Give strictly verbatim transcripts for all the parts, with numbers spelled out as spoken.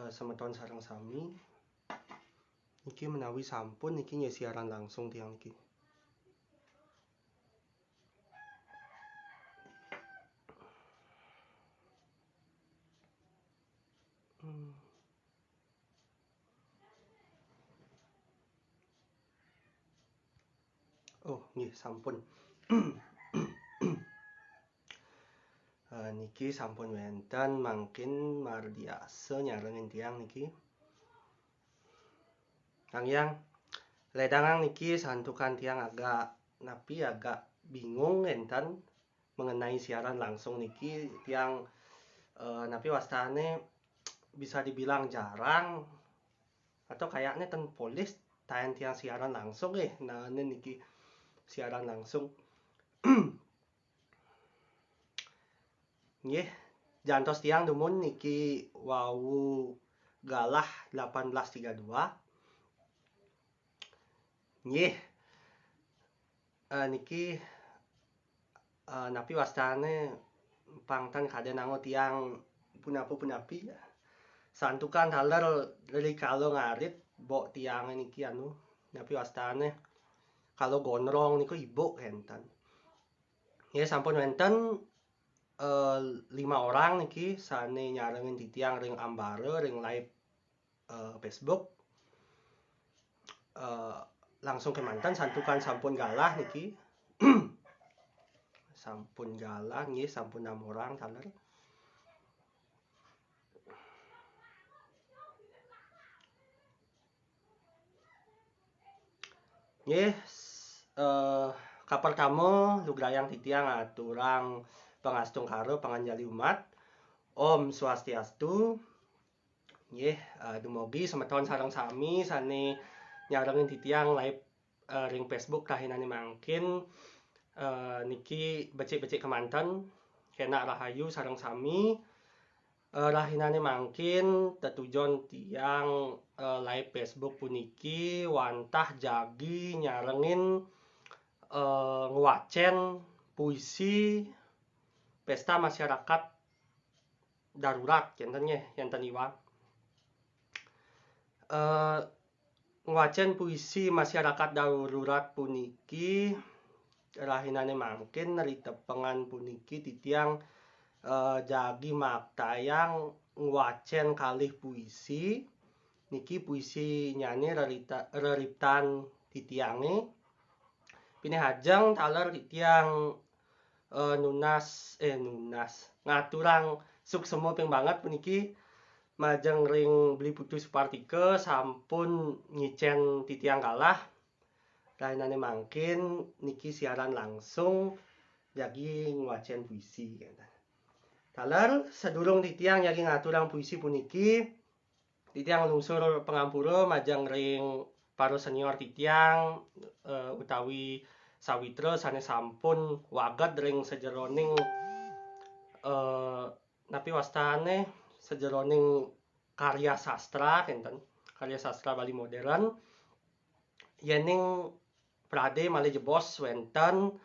Semeton sareng sami. Niki menawi sampun niki nggih siaran langsung tiang niki. Hmm. Oh, nggih sampun. Eh, niki sampun wenten mangkin mardiasa nyarengin tiang niki. Kang Yang, ledangang niki santukan tiang agak napi agak bingung enten mengenai siaran langsung niki tiang eh, napi wastane bisa dibilang jarang atau kayaknya ten polis tayan tiang siaran langsung eh nah ini niki siaran langsung. Nggih, jantos tiang dumun niki wau galah delapan belas tiga dua. Nggih. Eh, niki eh, napi wastane pangtan kada nango tiang punapa-punapi. Santukan taler rikala ngarit bok tiang niki anu napi wastane kalau gondrong niku ibu enten. Ya sampun wenten eh, lima orang niki sane nyarengin titiang ring ambara ring live eh, Facebook. Eh, langsung kemanten santukan sampun galah niki. Sampun galah nggih sampun enam orang taler. Nggih, eh, kapertama lugrayang titiang aturang pangastungkara panganjali umat. Om Swastiastu. Nggih, eh, dumugi semeton sareng sami sane nyarengin titiang live eh, ring Facebook rahinane mangkin eh, niki becik-becik kemanten kenak rahayu sareng sami. Eh, rahinane mangkin tetujon tiang eh, live Facebook puniki wantah jagi nyarengin eh, ngwacen puisi pesta masyarakat darurat kenten nggih enten iwang. Eh, ngwacen puisi masyarakat darurat puniki rahinane mangkin ritepengan puniki titiang eh, jagi maktayang ngwacen kalih puisi. Niki puisinyane rerita, reriptan titiange. Pinih ajeng taler titiang eh, nunas eh nunas ngaturang suksema ping banget puniki majeng ring Beli Putu Supartika sampun ngicen titiang galah. Rahinane mangkin niki siaran langsung jagi ngwacen puisi. Taler sadurung titiang jagi ngaturang puisi puniki, titiang lungsur pangampura majeng ring para senior titiang eh, utawi sawitra sane sampun waged ring sajeroning eh, napi wastane sajeroning karya sastra kenten, karya sastra Bali modern. Yening prade malih jebos wenten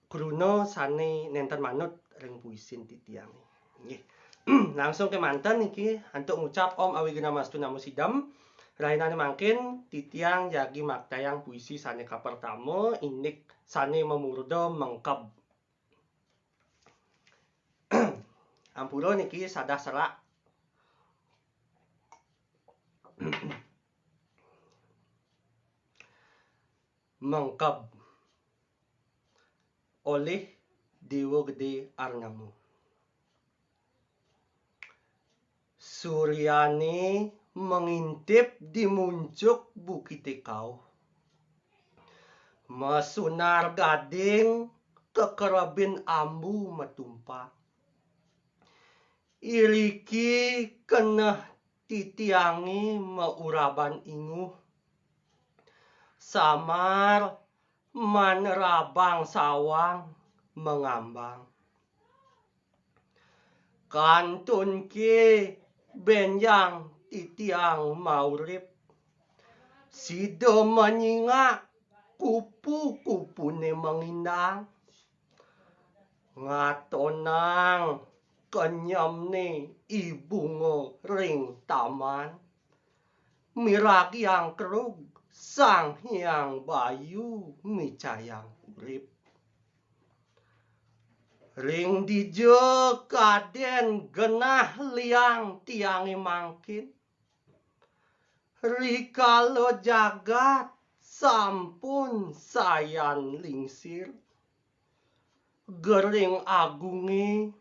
kruna sane nenten manut ring puisin titiange. Nggih. Langsung kemanten niki antuk ngucap Om Awighnamastu Namo Sidam. Rahinane mangkin titiang jagi maktayang puisi sane kapertama indik sane mamurda Mengkeb. Ampura niki sadah serak. Mengkeb olih Dewa Gede Arnama. Suryane mengintip di muncuk bukite kauh. Masunar gading kekerebin ambu matumpah. Iriki keneh titiange mauraban inguh. Samar manerabang sawang mangambang. Kantun ke benjang titiang maurip. Sida manyingak kupu-kupune mangindang. Ngatonang kenyemne i bunga ring taman. Miragiang krug Sang Hyang Bayu micayang urip. Ring dija kaden genah liang tiange mangkin. Rikala jagat sampun sayan lingsir, gering agunge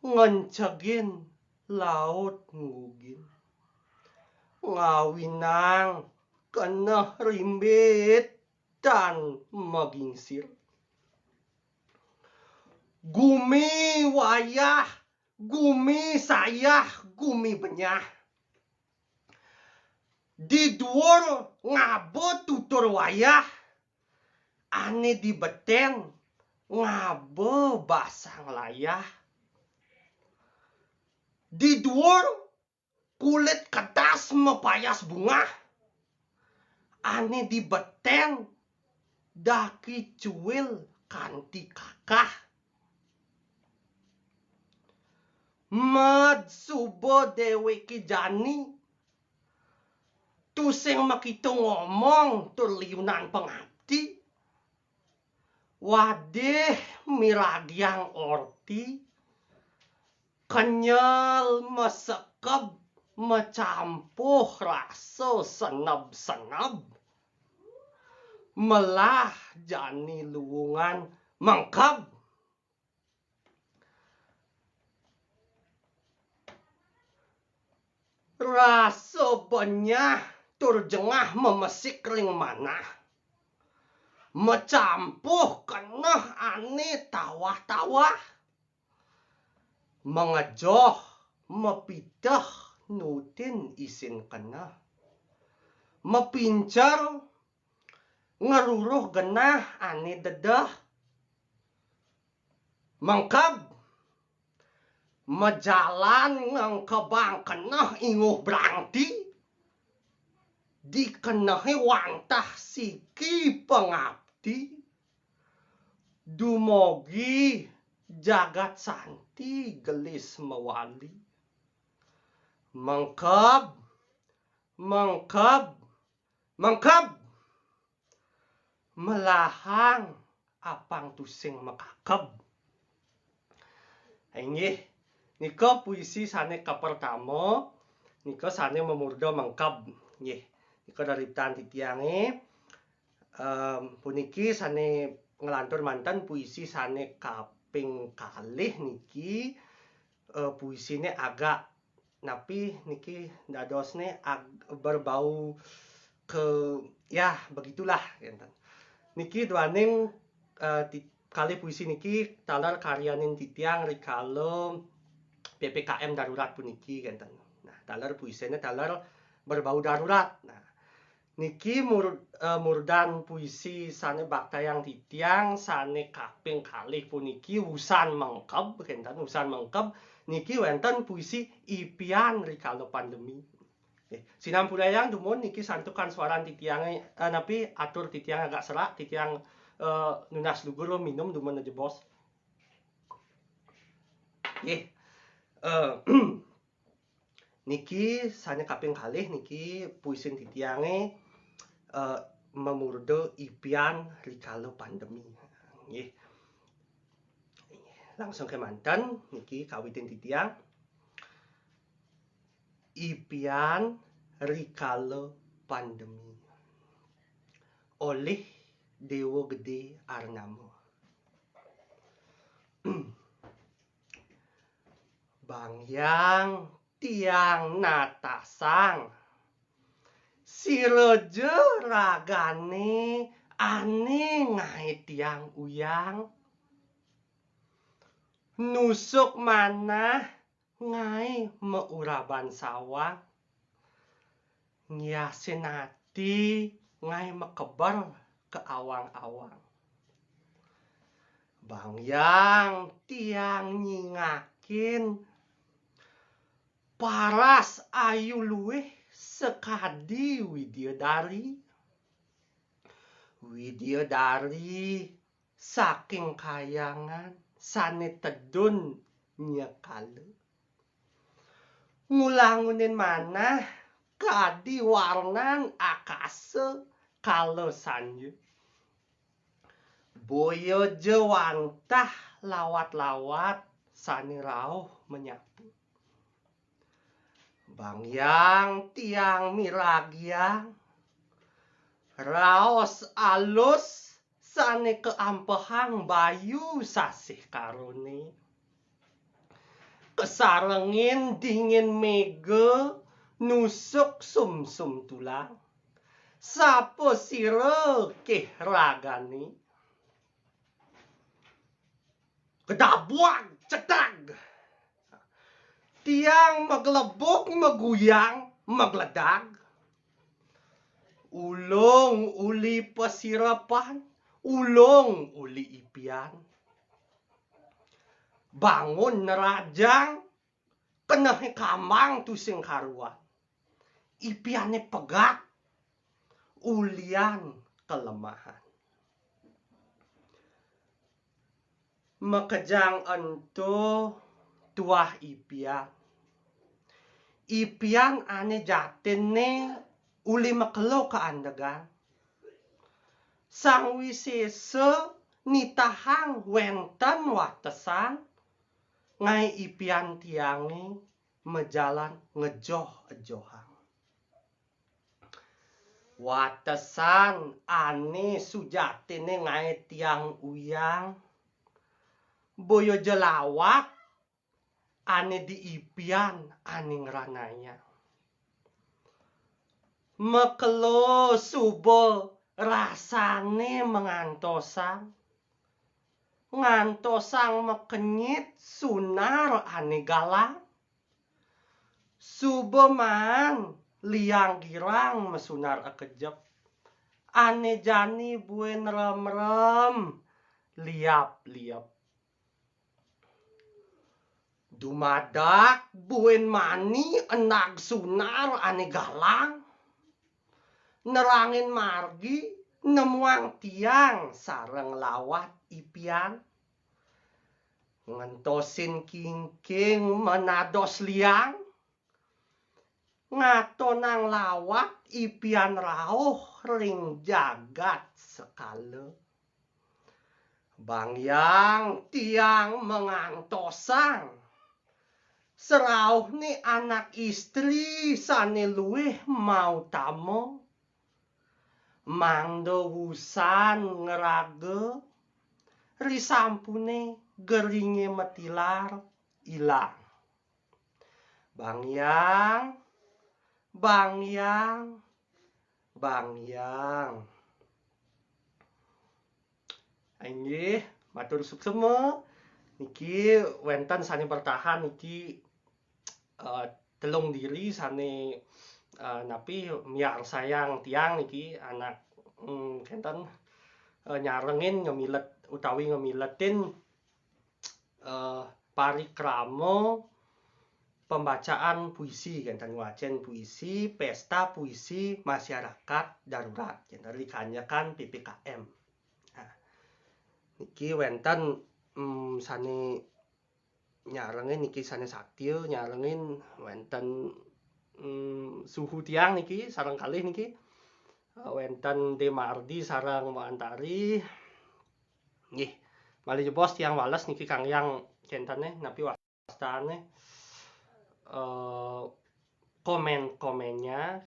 ngencegin laut ngugin. Ngawinang keneh rimbit tan magingsir. Gumi wayah, gumi sayah, gumi benyah. Di duur ngaba tutur wayah, ane di beten ngaba basang layah. Di duur kulit kedas mapayas bungah, ane di beten daki cuil kanti kakah. Med suba deweke jani tusing makita ngomong tur liunan pangapti. Wadih miragiang orti, kenyel masekeb macampuh rasa seneb-seneb. Melah jani luungan mengkeb. Rasa benyah tur jengah mamesik ring manah. Macampuh keneh ane tawah-tawah. Mangejoh, mapiteh nutin isin keneh. Mapincer, ngruruh genah ane dedeh. Mengkeb, majalan ngengkebang keneh inguh brangti. Di kenehe wantah siki pangapti. Dumogi jagat santi gelis mawali. Mengkeb, mengkeb, mengkeb. Melahang apang tusing makakeb. Inggih, nika puisi sane kapertama, nika sane mamurda mengkeb. Inggih, nika dariptan titiange. Em, puniki sane nglantur manten puisi sane kaping kalih niki, eh, puisine agak napi niki dadosne ag-, berbau ke, ya, begitulah, kenten. Niki duaning, eh, ti-, kalih puisi niki taler karyanin titiang rikala P P K M darurat puniki, kenten. Nah, taler puisine taler berbau darurat. Nah, niki mur-, eh, murdan puisi sane baktayang titiang sane kaping kalih puniki, Wusan Mengkeb, kenten, Wusan Mengkeb. Niki wenten puisi Ipian Rikala Pandemi. Nggih, sinampurayang dumun niki santukan swaran titiange, eh, napi atur titiang agak serak, titiang, eh, nunas lugur minum dumun jebos. Nggih. Eh, niki sane kaping kalih niki puisin titiange, eh, mamurda Ipian Rikala Pandemi. Nggih. Langsung kemanten niki kawitin titiang. Ipian Rikala Pandemi. Olih Dewa Gede Arnama. Bang Hyang tiang natasang. Sira ja ragane ane ngae tiang uyang. Nusuk manah ngae mauraban sawang. Ngiasin ati ngae makeber ka awang-awang. Bang Hyang tiang nyingakin paras ayu luih sakadi Widyadari. Widyadari saking kayangan sane tedun nyekala. Ngulangunin manah kadi warnan akasa kala sanja. Boya ja wantah lawat-lawat sane rauh manyapa. Bangyang tiang miragiang raos alus sane kaampehang bayu sasih karone. Kasarengin dingin mega nusuk sumsum tulang. Sapa sira keh ragane? Kedabuak cedag. Tiang maglebuk, maguyang, magledag. Ulung uli pasirepan, ulung uli ipian. Bangun nerajang, kenehe kambang tusing karuan. Ipiane pegat, ulian kelemahan. Makejang ento tuah ipian. Ipian ane jatinne uli makelo kaandegan. Sang Wisesa nitahang wenten watesan ngae ipian tiange majalan ngejoh-ejohang. Watesan ane sujatine ngae tiang uyang, boya ja lawat ane di ipian ane ngranayang. Makelo suba rasane mangantosang, ngantosang makenyit sunar ane galang. Suba maan liang girang masunar akejep, ane jani buin remrem liap-liep. Dumadak buin mani endag sunar ane galang, nerangin margi nemuang tiang sareng lawat ipian. Ngentosin kingking manados liang, ngatonang lawat ipian rauh ring jagat sekala. Bangyang tiang mangantosang, serauhne anak istri sane luih mautama, mangda wusan ngraga, risampune geringe matilar ilang. Bangyang, bangyang, bangyang. Inggih, matur suksma. Niki wenten sane bertahan niki, eh, telung diri sane, eh, napi miarsayang tiang niki anak, mm, kenten, eh, nyarengin ngemilet utawi ngemiletin, eh, parikrama pembacaan puisi, kenten ngwacen puisi, pesta puisi masyarakat darurat, kenten dikanjekan P P K M. Nah, niki wenten, mm, sane nyarengin niki sane satia nyarengin wenten, mm, suhu tiang niki sareng kalih niki, eh, wenten De Mardi sareng Mbok Antari. Nggih, malih jebos tiang wales niki kanggiang kenten napi wastane, eh, komen-komennya.